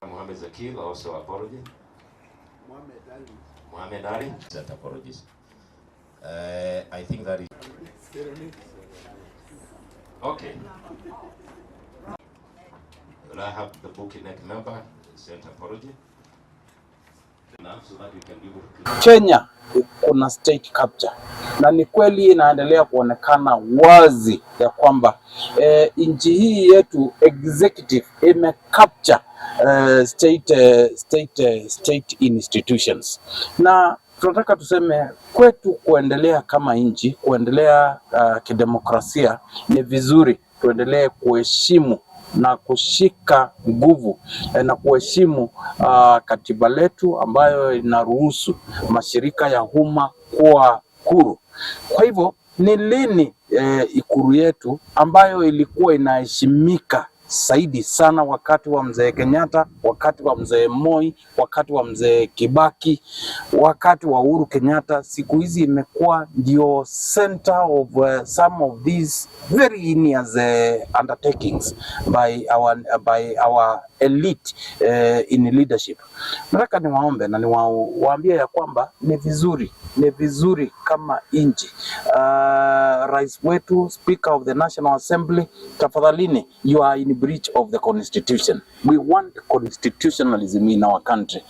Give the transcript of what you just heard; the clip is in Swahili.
Mohammed Zakir also apology. Mohammed Ali sent apologies. I think that is okay. Will I have the booking member sent apology? Now, so that we can be able to Kenya kuna state capture, na ni kweli inaendelea kuonekana wazi ya kwamba nchi hii yetu executive ime capture state institutions, na tunataka tuseme kwetu kuendelea kama nchi, kuendelea kidemokrasia, ni vizuri tuendelee kuheshimu na kushika nguvu na kuheshimu katiba letu ambayo inaruhusu mashirika ya umma kuwa huru. Kwa hivyo ni lini ikulu yetu ambayo ilikuwa inaheshimika zaidi sana wakati wa mzee Kenyatta, wakati wa mzee Moi, wakati wa mzee Kibaki, wakati wa Uhuru Kenyatta, siku hizi imekuwa ndio center of some of these very heinous undertakings by our elite in leadership. Nataka niwaombe na niwaambie ya kwamba ni vizuri kama nchi, rais wetu, Speaker of the National Assembly, tafadhalini, you are in breach of the constitution. We want constitutionalism in our country.